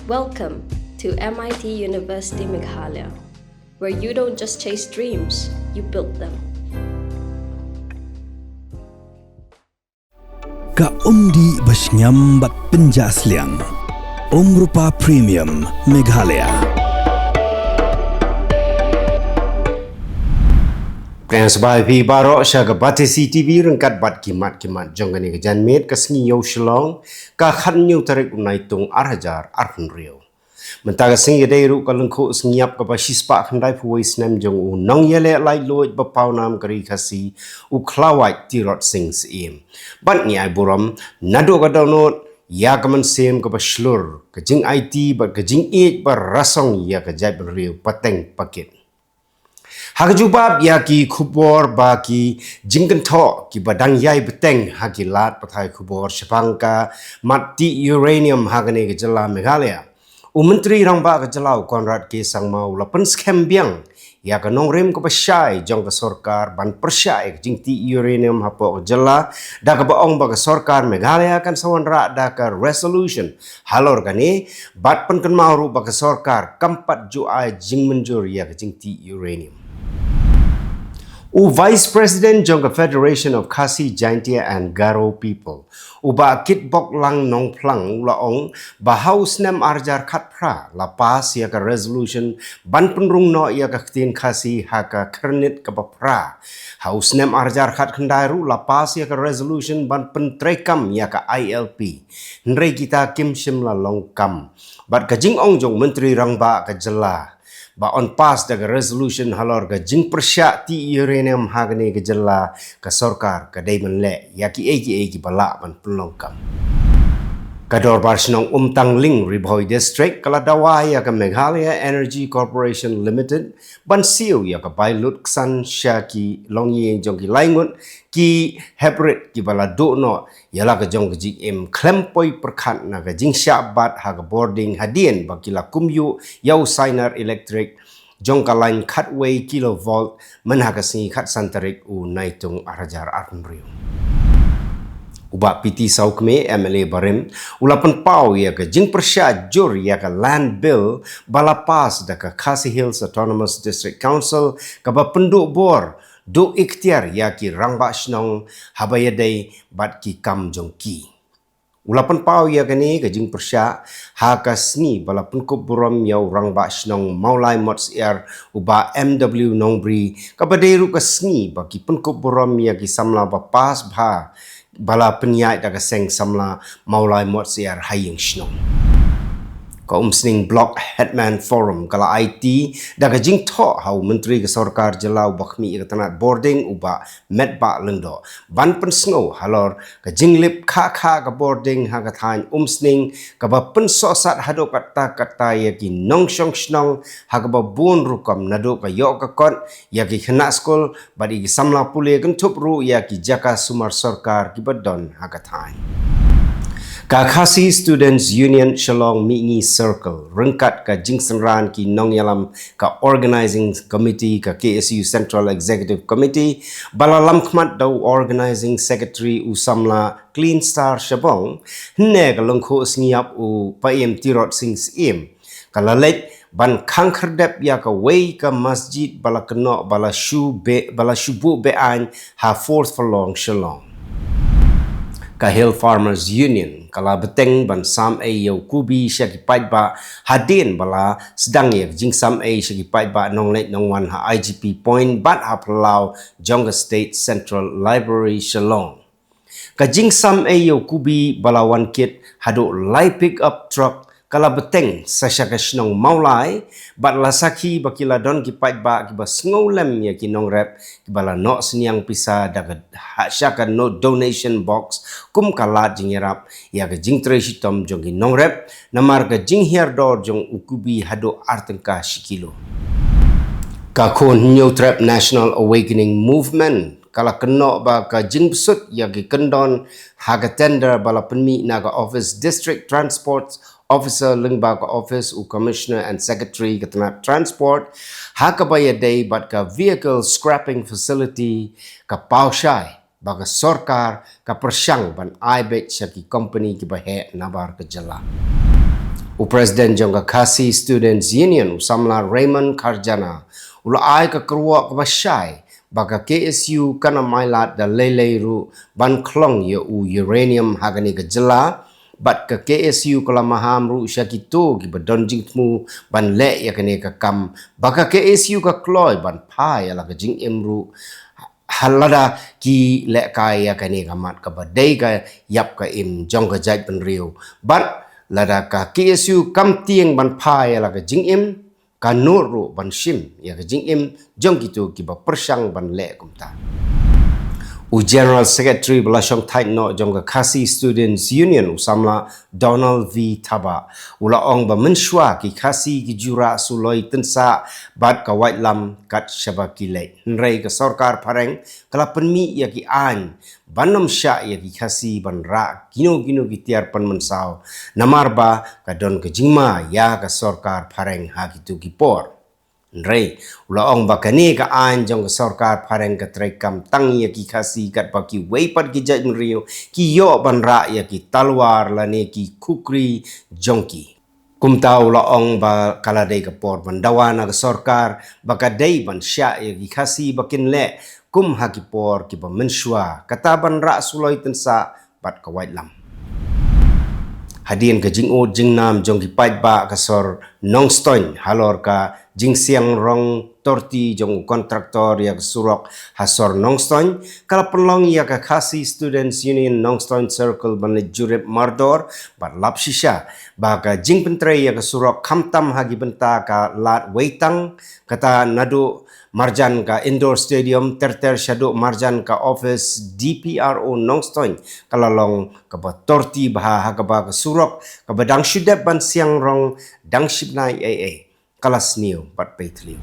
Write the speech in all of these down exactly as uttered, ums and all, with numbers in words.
Welcome to M I T University Meghalaya, where you don't just chase dreams, you build them. Ka umdih ba shngiam bad pynjah sliang. Umrupa Premium Meghalaya. Pdiang sngewbha ïa phi baroh sha ka Batesi T V ryngkat bad ki mat ki mat jong kane ka janmiet ka sngi ïew Shillong ka khathynñiew tarik u Naitung ar hajar arphew hynriew. Mynta ka sngi ka dei ruh ka lyngkhuh sngi ïap kaba shispah khyndaiphew wei snem jong u nongïaleh laitluid ba pawnam ka ri Khasi u Khlawait Tirot Sing Syiem. Bad ngi ai burom naduh ka dohnud ïa ka mynsiem kaba shlur, ka jingaiti bad ka jingïeit ba rasong ïa ka jaitbynriew pateng pakit. Ha ka jubab ïa ki khubor ba ki jingkynthoh kiba dang ïai bteng ha ki lad pathai khubor shaphang ka mat tih uranium ha kane ka jylla Meghalaya, u Myntri Rangbah ka jylla u Conrad K Sangma u la pynskhem biang ïa ka nongrim kaba shai jong ka sorkar ban pyrshah ïa ka jingtih uranium hapoh ka jylla, da kaba ong ba ka sorkar Meghalaya kan sa wanrah da ka resolution halor kane, bad pynkynmaw ruh ba ka sorkar kam pat ju ai jingmynjur ïa ka jingtih uranium. U Vice President jong ka Federation of Khasi Jaintia and Garo People, u Bah Kitboklang Nongphlang u la ong ba ha u snem ar hajar khatphra la pass ïa ka resolution ban pynrung noh ïa ka ktien Khasi ha ka khyrnit kaba phra. Ha u snem ar hajar khatkhyndai ruh la pass ïa ka resolution ban pyntreikam ïa ka I L P. Hynrei kita kim shym la long kam. Bad ka jingong jong u Myntri Rangbah ka jylla ba yn pass da ka resolution halor ka jingpyrshah tih uranium ha kane ka jylla, ka sorkar ka dei ban leh ïa kiei kiei kiba lah ban pynlong kam. Ka Dorbar Shnong Umtangling, Ri Bhoi District, ka la dawa ïa ka Meghalaya Energy Corporation Limited ban siew ïa ka bai lut ksan sha ki longïing jong ki lai ngut ki heprit kiba la duh noh ïa la ka jong ka jingim khlem poi pyrkhat na ka jingshah bat ha ka bording hadien ba ki la kumjuh ïa u sainar elektrik jong ka lain khatwei kilovolt myn ha ka sngi khatsan tarik u Naitung ar hajar arphew hynriew. U Bah P T Sawkmie, M L A barim, u la pynpaw ïa ka jingpyrshah jur ïa ka land bill ba la pass da ka Khasi Hills Autonomous District Council kaba pynduh bor, duh iktiar ïa ki rangbah shnong haba ïadei bad ki kam jong ki. U la pynpaw ïa kane ka jingpyrshah ha ka sngi ba la pynkup burom ïa u rangbah shnong Mawlai Motsyiar u Bah M W Nongbri, kaba dei ruh ka sngi ba ki pynkup burom ïa ki samla ba pass bha ba la pynïaid da ka seng samla Mawlai Motsyiar ha ïing shnong. Ka Umsning Block Headman Forum ka la aiti da ka jingthoh ha u Myntri ka Sorkar Jylla uba khmih ïa ka tnat bording u Bah Metbah Lyngdoh ban pynsngew halor ka jinglip khah khah ka bording ha ka thaiñ Umsning, kaba pynsohsat haduh katta katta ïa ki nongshong shnong ha kaba bun rukom, naduh ka ïoh ka kot ïa ki khynnah skul bad ïa ki samla pule, kynthup ruh ïa ki jaka sumar sorkar kiba don ha ka thaiñ. Ka Khasi Students Union Shillong Mihngi Circle ryngkat ka jingsynran ki nongïalam ka Organizing Committee ka K S U Central Executive Committee, ba la lamkhmat da u Organizing Secretary u samla Clean Star Shabong, hynne ka lyngkhuh sngi ïap u Paiem Tirot Sing Syiem, ka la leit ban khang khyrdep ïa kawei ka masjid ba la kynnoh ba la shu be, ba la shu buh be-aiñ ha Fourth Forlong Shillong. Ka Hill Farmers Union ka la bteng ban sam ei ïa u kubi sha ki paidbah hadien ba la sdang ïa ka jingsam ei sha ki paidbah nongleit nongwan ha I G P Point bad ha phyllaw jong ka State Central Library Shillong. Ka jingsam ei ïa u kubi ba la wan kit haduh lai pick up truck ka la bteng sa sha ka shnong Mawlai, bad la sakhi ba ki la don ki paidbah kiba sngewlem ïa ki nongrep kiba la noh synñiang pisa da ka ha sha ka no donation box kum ka lad jingïarap ïa ka jingtrei shitom jong ki nongrep namar ka jinghiar dor jong u kubi haduh ar tyngka shi kilo. Ka Khun Hynñiewtrep National Awakening Movement ka la kynnoh ba ka jingbsut ïa ki kyndon ha ka tender ba la pynmih na ka office District Transport Officer lyngba ka office u Commissioner and Secretary ka tnat Transport ha kaba ïadei bad ka Vehicle Scrapping Facility, ka paw shai ba ka sorkar ka pyrshang ban ai beit sha ki kompani kiba heh nabar ka jylla. U President jong ka Khasi Students Union, u samla Raymond Kharjana, u la ai ka kyrwoh kaba shai ba ka K S U kan ym ailad da lei lei ruh ban khlong ïa u uranium ha kane ka jylla, bad ka K S U ka la maham ruh sha kito kiba don jingthmu ban leh ïa kane ka kam, ba ka K S U ka kloi ban phai ïa la ka jingim ruh ha lada ki lehkai ïa kane ka mat kaba dei ka ïap ka im jong ka jaitbynriew. Bad lada ka K S U kam tieng ban phai ïa la ka jingim, ka nud ruh ban shim ïa ka jingim jong kito kiba pyrshang ban leh kumta. U General Secretary ba la shongthait noh jong ka Khasi Students Union, u samla Donald V Thabah, u la ong ba mynshuwa ki Khasi ki ju rah suloi tynsah bad ka waitlam kat shaba ki leit. Hynrei ka sorkar phareng ka la pynmih ïa ki aiñ ban ym shah ïa ki Khasi ban rah kino kino ki tiar pynmynsaw, namar ba ka don ka jingma ïa ka sorkar phareng ha kito ki por. Hynrei u la ong ba kane ka aiñ jong ka sorkar phareng ka treikam tang ïa ki Khasi, katba kiwei pat ki jaitbynriew ki ïoh ban rah ïa ki talwar lane ki kukri jong ki. Kumta u la ong ba ka la dei ka por ban dawa na ka sorkar ba ka dei ban shah ïa ki Khasi ba kin leh kum ha ki por kiba mynshuwa, kata ban rah suloi tynsah bad ka waitlam. Hadien ka jingud jingnam jong ki paidbah ka sor Nongstoiñ halor ka jingsiang rong torti jong u kontraktor ïa ka surok ha sor Nongstoiñ, ka la pynlong ïa ka Khasi Students Union Nongstoiñ Circle ban leit jurip mardor bad lap shisha ba ka jingpyntrei ïa ka surok, khamtam ha ki bynta ka lad Weitang, kata naduh marjan ka Indoor Stadium ter ter shaduh marjan ka office D P R O Nongstoiñ, ka la long kaba torti bha, ha kaba ka surok kaba dang shu dep ban siang rong dang shibnai ei ei, ka la sniew bad pei thliew.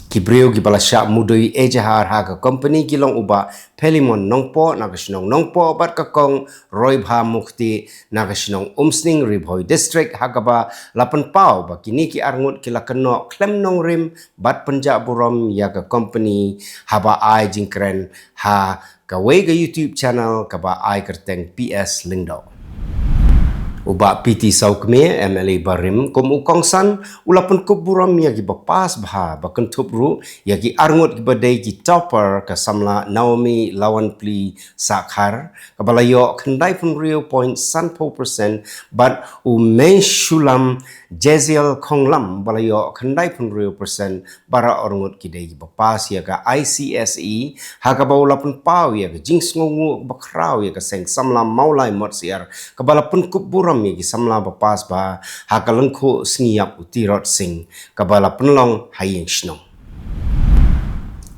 Ki briew kiba la shah mudui ejahar ha ka kompani ki long u Bah Phelimon Nongpoh na ka shnong Nongpoh bad ka Kong Roibha Mukhti na ka shnong Umsning, Ri Bhoi District, ha kaba la pynpaw ba kine ki arngut ki la kynnoh khlem nongrim bad pynjah burom ïa ka kompani haba ai jingkren ha kawei ka YouTube channel kaba ai kyrteng P S Lyngdoh. U Bah P T Sawkmie, M L A barim, kum u kongsan, u la pynkup burom ïa kiba pass bha, ba kynthup ruh ïa ki arngut kiba dei ki topper, ka samla Naomi Lawanpli Sakhar, kaba la ïoh khyndai phew hynriew point san phew percent, bad u Meishulam Jeziel Khonglam, ba la ïoh khyndai phew hynriew percent, baroh arngut ki dei kiba pass ïa ka I C S E, ha kaba u la pynpaw ïa ka jingsngewnguh ba khraw ïa ka seng samla Mawlai Motsiar, kaba la pynkup burom ïa ki samla ba pass bha ha ka lyngkhuh sngi ïap u Tirot Sing, kaba la pynlong ha ïing shnong.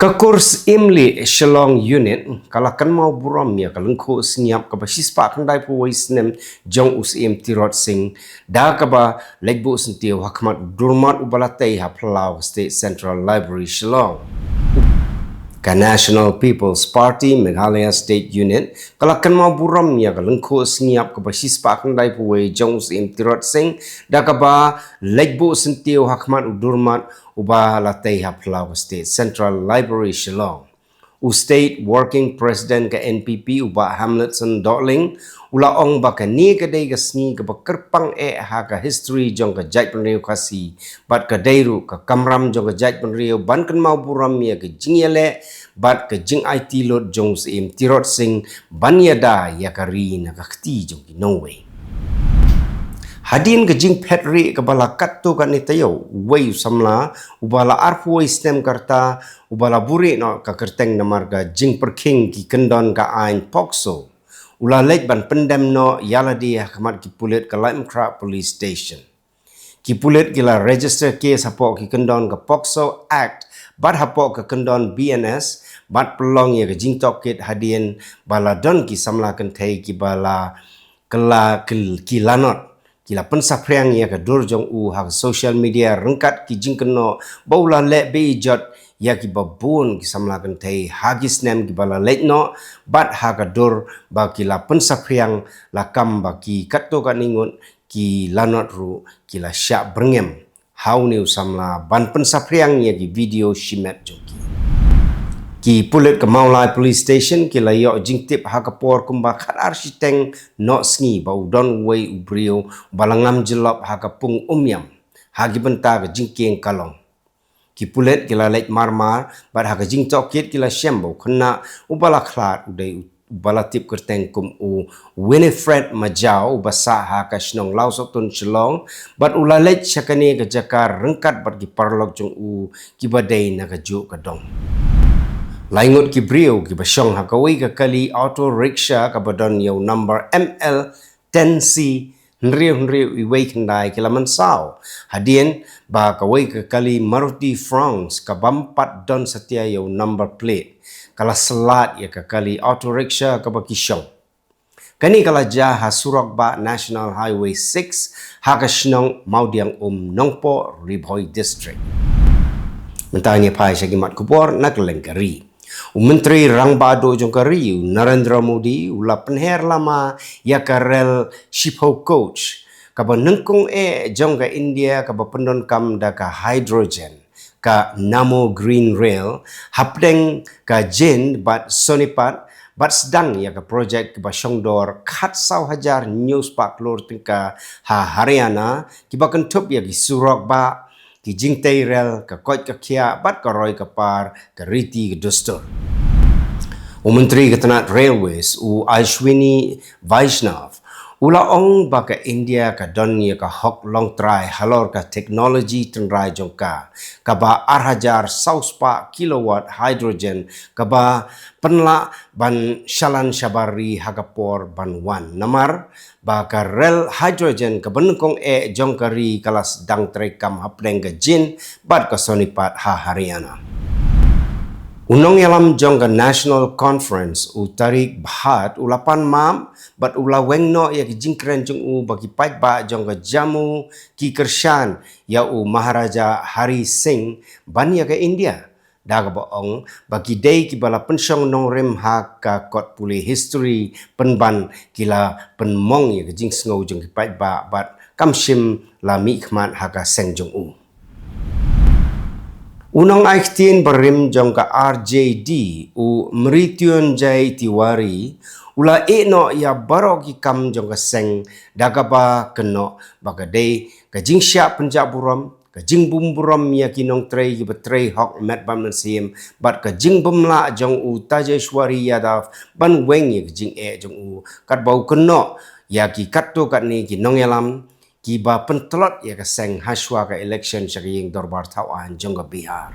Ka Kur Syiem Lieh Shillong Unit ka la kynmaw burom ïa ka lyngkhuh sngi ïap kaba shispah khyndai phew wei snem jong u Syiem Tirot Sing, da kaba leit buh syntiew ha khmat u Durmat uba la tei ha phyllaw ka State Central Library Shillong. Ka National People's Party Meghalaya State Unit ka la kynmaw burom ïa ka lyngkhuh sngi ïap kaba shispah khyndai phew wei jong u Syiem Tirot Sing, da kaba leit buh syntiew ha khmat u Durmat uba la tei ha phyllaw ka State Central Library Shillong. U State Working President ka N P P, u Bah Hamletson Dohling, u la ong ba kane ka dei ka sngi kaba kyrpang eh ha ka history jong ka jaitbynriew Khasi, bad ka dei ruh ka kamram jong ka jaitbynriew ban kynmaw burom ïa ka jingïaleh bad ka jingaiti lut jong u Syiem Tirot Sing ban ïada ïa ka ri na ka kti jong ki nongwei. Hadien ka jingphet rieh kaba la katto katne taïew, uwei u samla uba la arphew wei snem ka rta, uba la buhrieh noh ka kyrteng namar ka jingpyrkhing ki kyndon ka aiñ POCSO, u la leit ban pyndem noh ïa lade ha khmat ki pulit ka Laitumkhrah Police Station. Ki pulit ki la register case hapoh ki kyndon ka POCSO Act bad hapoh ka kyndon B N S, bad pynlong ïa ka jingtohkit hadien ba la don ki samla kynthei kiba la kylla, kyl-, ki lanot, ki la pynsaphriang ïa ka dur jong u ha ka social media ryngkat ki jingkynnoh ba u la leh bejot ïa kiba bun ki samla kynthei ha ki snem kiba la leit noh, bad ha ka dur ba ki la pynsaphriang, la kam ba ki katto katne ngut ki lanot ruh ki la shah byrngem ha une u samla ban pynsaphriang ïa ki video shimet jong ki. Ki pulit ka Mawlai Police Station ki la ïoh jingtip ha ka por kumba khatar shiteng noh sngi ba u don uwei u briew ba la ngam jyllop ha ka pung Umiam ha ki bynta ka jingkieng kalong. Ki pulit ki la leit marmar bad ha ka jingtohkit ki la shem ba u khynnah uba la khlad u dei uba la tip kyrteng kum u Winifred Majaw uba sah ha ka shnong Lawsohtun Shillong, bad u la leit sha kane ka jaka ryngkat bad ki paralok jong u kiba dei na kajuh ka dong. Laingut ki briew kiba shong ha kawei ka kali auto rickshaw kaba don ïa u number M L ten C hynriew hynriew wei khyndai ki la mynsaw hadien ba kawei ka kali Maruti Fronx kaba ym pat don satia ïa u number plate ka la slat ïa ka kali auto rickshaw kaba ki shong. Kane ka la jia ha surok bah National Highway six ha ka shnong Mawdiangum, Nongpoh, Ri Bhoi District. Mynta ngin ïa phai sha ki mat khubor na kylleng ka ri. U Myntri Rangbah Duh jong ka ri u Narendra Modi u la pynher lama ïa ka rel shiphew coach kaba nyngkong eh jong ka India kaba pyndonkam da ka hydrogen, ka Namo Green Rail, hapdeng ka Jind bad Sonipat, bad sdang ïa ka projek kaba shongdor khatsaw hajar hynñiew spah klur tyngka ha Haryana, kiba kynthup ïa ki surok bah, ki jingtei rel, ka koit ka khiah bad ka roi ka par, ka riti ka dustur. U Myntri ka tnat Railways u Ashwini Vaishnaw u la ong ba ka India ka don ïa ka hok longtrai halor ka teknoloji tynrai jong ka, kaba ar hajar saw spah kilowatt hydrogen kaba pynlah ban shalan shabar ri ha ka por ban wan, namar ba ka rel hydrogen kaba nyngkong eh jong ka ri ka la sdang treikam hapdeng ka Jind bad ka Sonipat ha Haryana. U nongïalam jong ka National Conference u Tariq Bhatt u la pan map bad u la weng noh ïa ki jingkren jong u ba ki paidbah jong ka Jammu ki kyrshan ïa u Maharaja Hari Singh ban ïa ka India, da kaba ong ba ki dei kiba la pynshong nongrim ha ka kot pule history, pynban ki la pynmong ïa ka jingsngew jong ki paidbah bad kam shym la mihkhmat ha ka seng jong u. U nongai ktien barim jong ka R J D u Mrityunjay Tiwari u la ïeh noh ïa baroh ki kam jong ka seng, da kaba kynnoh ba ka dei ka jingshah pynjah burom, ka jingbymburom ïa ki nongtrei kiba trei hok met bad mynsiem, bad ka jingbymlah jong u Tejashwari Yadav ban weng ïa ka jingeh jong u, katba u kynnoh ïa ki katto katne ki nongïalam kiba pyntlot ïa ka seng hashwa ka election sha ka ïing dorbar thaw aiñ jong ka Bihar.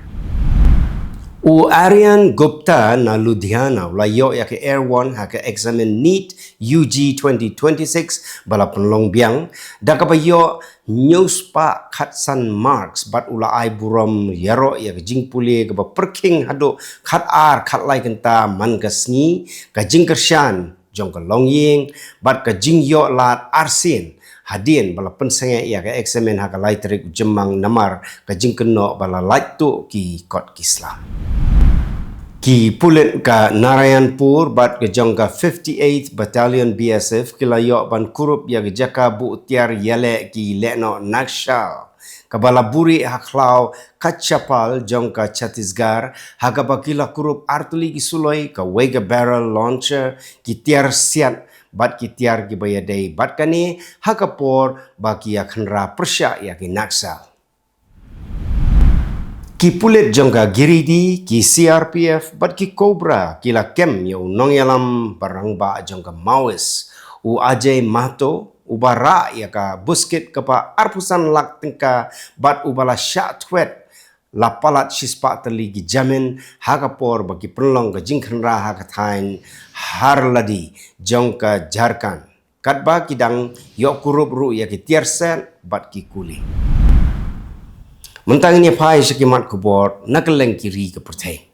U Aryan Gupta na Ludhiana u la ïoh ïa ka Air One ha ka eksamin NEET U G twenty twenty-six ba la pynlong biang, da kaba ïoh hynñiew spah khatsan marks bad u la ai burom ïaroh ïa ka jingpule kaba pyrkhing haduh khatar khatlai kynta man ka sngi, ka jingkyrshan jong ka longïing bad ka jingïoh lad arsien hadien ba la pynsangeh ïa ka eksamin ha ka lai tarik u Jymmang namar ka jingkynnoh ba la lait tuh ki kot ki sla. Ki pulit ka Narayanpur bad ka jong ka fifty-eighth Battalion B S F ki la ïoh ban kurup ïa ka jaka buh tiar ïaleh ki lehnoh Naxal kaba la buhrieh ha khlaw Kachapal jong ka Chhattisgarh, ha kaba ki la kurup artylli ki suloi, kawei ka barrel launcher, ki tiar siat bad ki tiar kiba ïadei bad kane, ha ka por ba ki ïa khynra pyrshah ïa ki Naxal. Ki pulit jong ka Giridih, ki C R P F bad ki Cobra ki la kem ïa u nongïalam ba rangbah jong ka Maoist, u Ajay Mahto, uba rah ïa ka buskit kaba arphew san lak tyngka bad uba la shah thwet la palat shispah tylli ki jamin, ha ka por ba ki pynlong ka jingkhynra ha ka thaiñ Harladi jong ka Jharkhand. Katba ki dang ïoh kurup ruh ïa ki tiar siat bad ki kuli. Mynta ngin ïa phai sha ki mat khubor na kylleng ki ri ka pyrthei.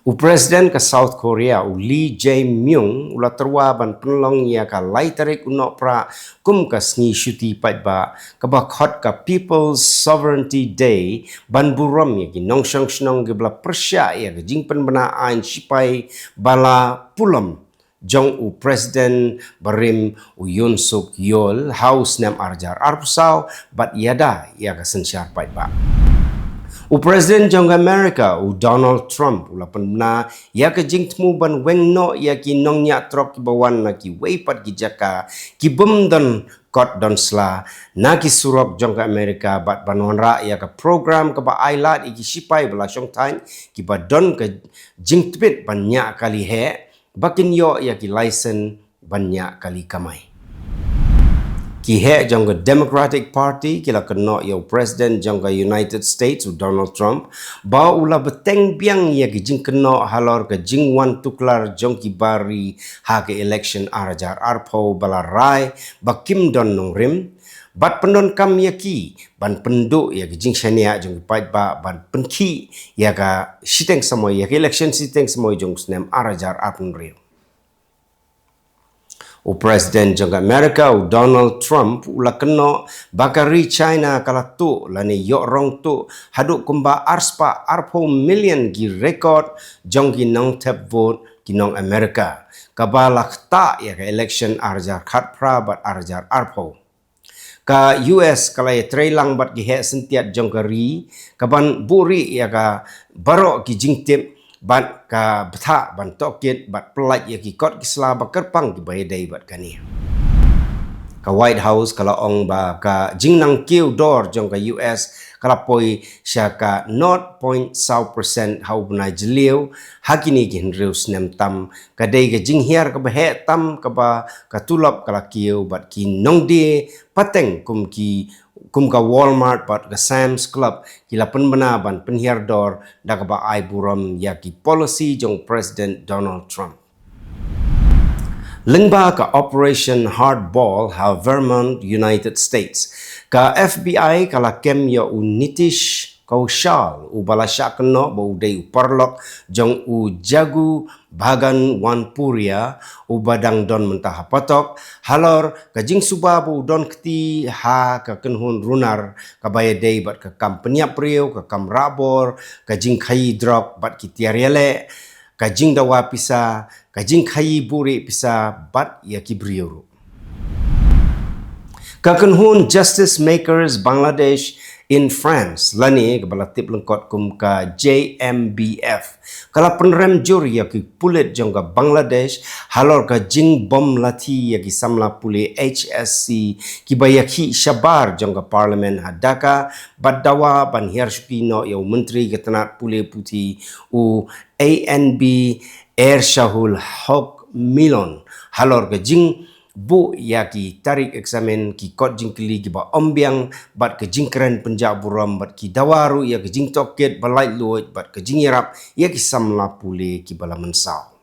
U President ka South Korea, u Lee Jae-myung, u la tyrwa ban pynlong ïa ka lai tarik u Nohprah kum ka sngi shuti paidbah, kaba khot ka People's Sovereignty Day, ban burom ïa ki nongshong shnong kiba la pyrshah ïa ka jingpynbna aiñ shipai ba la pulom jong u President barim u Yoon Suk Yeol ha u snem ar hajar arphew saw bad ïada ïa ka synshar paidbah. U President jong ka America, u Donald Trump, u la pynbna ïa ka jingthmu ban weng noh ïa ki nongñiah trok kiba wan na kiwei pat ki jaka ki bym don kot don sla na ki surok jong ka America, bad ban wanrah ïa ka program kaba ai lad ïa ki shipai ba la shongthait kiba don ka jingtbit ban ñiah kali heh ba kin ïoh ïa ki license ban ñiah kali kamai. Ki heh jong ka Democratic Party ki la kynnoh ïa u President jong ka United States, u Donald Trump, ba u la bteng biang ïa ki jingkynnoh halor ka jingwan tuklar jong ki bar ri ha ka election ar hajar arphew ba la rai ba kim don nongrim, bad pyndonkam ïa ki ban pynduh ïa ki jingshaniah jong ki paidbah ban pynkhih ïa ka shiteng samoi, ïa ka election shiteng samoi jong u snem ar hajar arphew hynriew. U President jong ka America, u Donald Trump, u la kynnoh ba ka ri China ka la tuh lane ïoh rong tuh haduh kumba arspah arphew million ki record jong ki nongthep vote ki nong America, kaba la ktah ïa ka election ar hajar khatphra bad ar hajar arphew. Ka U S ka la ïatreilang bad ki heh syntiat jong ka ri ka ban buhrieh ïa ka baroh ki jingtip bad ka bthah ban tohkit bad pyllait ïa ki kot ki sla ba kyrpang kiba ïadei bad kane. Ka White House ka la ong ba ka jingnang kiew dor jong ka U S ka la poi sha ka nought point saw percent ha u bnai Jylliew ha kine ki hynriew snem tam, ka dei ka jinghiar kaba heh tam kaba ka tulop ka la kiew bad ki nongdie pateng kum ki, kum ka Walmart bad ka Sam's Club ki la pynbna ban pynhiar dor da kaba ai burom ïa ki policy jong President Donald Trump. Lyngba ka Operation Hardball ha Vermont, United States, ka F B I ka la kem ïa u Nitish Kaushal, uba la shah kynnoh ba u dei u paralok jong u Jaggu Bhagan Wanpuria, uba dang don mynta ha patok, halor ka jingsuba ba u don kti ha ka kynhun runar kaba ïadei bad ka kam pynïap briew, ka kam rah bor, ka jingkhaïi drok bad ki tiar ïaleh, ka jingdawa pisa, ka jingkhaïi buhrieh pisa bad ïa ki briew ruh. Ka kynhun Justice Makers Bangladesh in France, lane kaba la tip lyngkot kum ka J M B F, ka la pynrem jur ïa ki pulit jong ka Bangladesh halor ka jingbom lathi ïa ki samla pule H S C kiba ïakhih shabar jong ka Parliament ha Dhaka, bad dawa ban hiar shuki noh ïa u Myntri ka tnat pule puthi, u A N B Ershahul Hoque Milon, halor ka jingbuh ïa ki tarik eksamin, ki kot jingkylli kiba ym biang bad ka jingkren pynjah burom bad ki dawa ruh ïa ka jingtohkit ba laitluid bad ka jingïarap ïa ki samla pule kiba la mynsaw.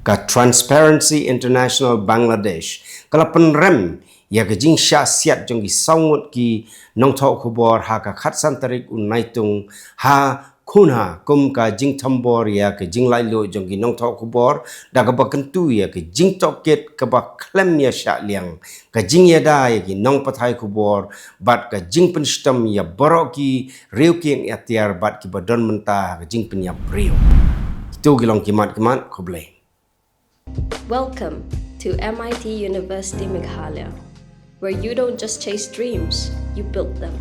Ka Transparency International Bangladesh ka la pynrem ïa ka jingshah siat jong ki saw ngut ki nongthoh khubor ha ka khatsan tarik u Naitung ha Khunha kum ka jingthombor ïa ka jinglaitluid jong ki nongthoh khubor, da kaba kyntu ïa ka jingtohkit kaba khlem ïa shah liang, ka jingïada ïa ki nongpathai khubor bad ka jingpynshitom ïa baroh ki riew kieng ïatiar bad kiba don mynta ha ka jingpynïap briew. Kito ki long ki mat ki mat, khublei. Welcome to M I T University Meghalaya, where you don't just chase dreams, you build them.